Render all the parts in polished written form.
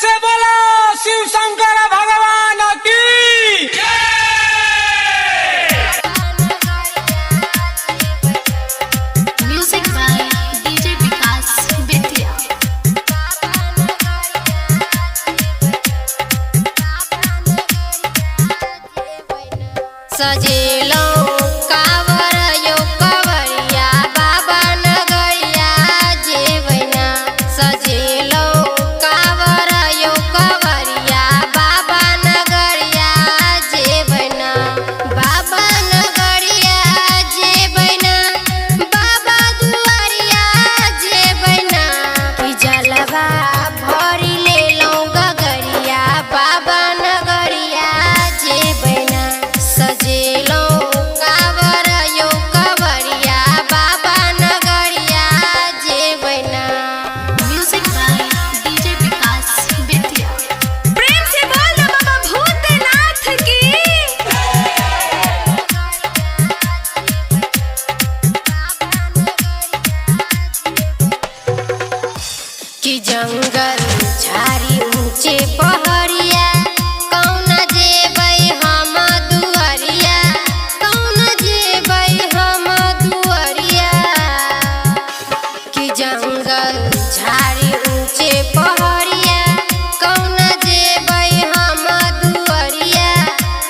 से बोलो शिव शंकर भगवान की। Music by DJ Vikas Bettiah. सजेलो कावर यो कवरिया बाबा नगरिया जेवना। सजेलो कावर यो कवरिया बाबा नगरिया जेवना। बाबा नगरिया जेवना, बाबा दुआरिया जेवना। कि जलवा भरी लेलो गगरिया बाबा नगरिया जेवना। सजेलो कावर यो कवरिया बाबा नगरिया जेवना। Music by DJ Vikas Bettiah. प्रेम से बोल दो बाबा भूतनाथ की। कि जंगल झाड़ी ऊंचे पहाड़िया कौन जेबै हम दुआरिया, कौन जेबै हम दुआरिया। कि जंगल झाड़ी ऊंचे पहाड़िया कौन जेबै हम दुआरिया,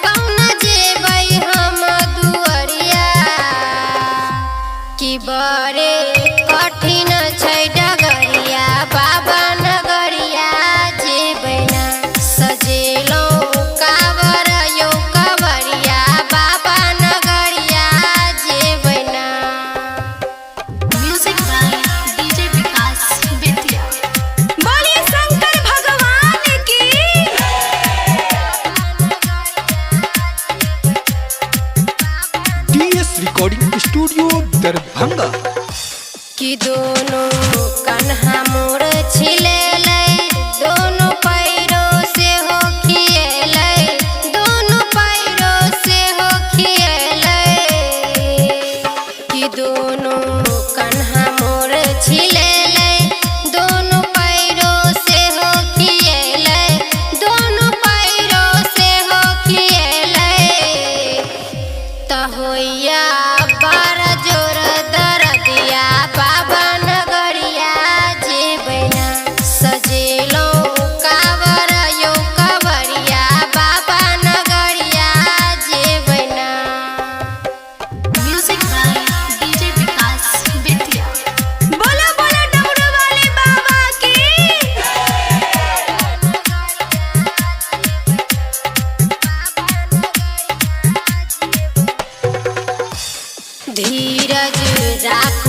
कौन जेबै हम दुआरिया। कि बड़े कठिन छै डगरिया बाबा नगरिया जेबैना। सजेलो कावर यो कवरिया बाबा नगरिया जेबैना। Music by DJ Vikas Bettiah. बोलिए शंकर भगवान की। DS recording studio Darbhanga. कि दोनों कन्हा मोर छिलेलै, दोनों पैरों से हो खिएलै, दोनों पैरों से हो खिएलै। कि दोनों कन्हा मोर छिलेलै, दोनों पैरों से हो खिएलै, दोनों पैरों से हो खिएलै। त होइया बड़ जोर दरदिया बाबा नगरिया जेबैना। सजेलो कावर यो कवरिया बाबा नगरिया जेबैना। Music by DJ Vikas Bettiah. बोलो बोलो डमरू वाले बाबा की। धीरज राख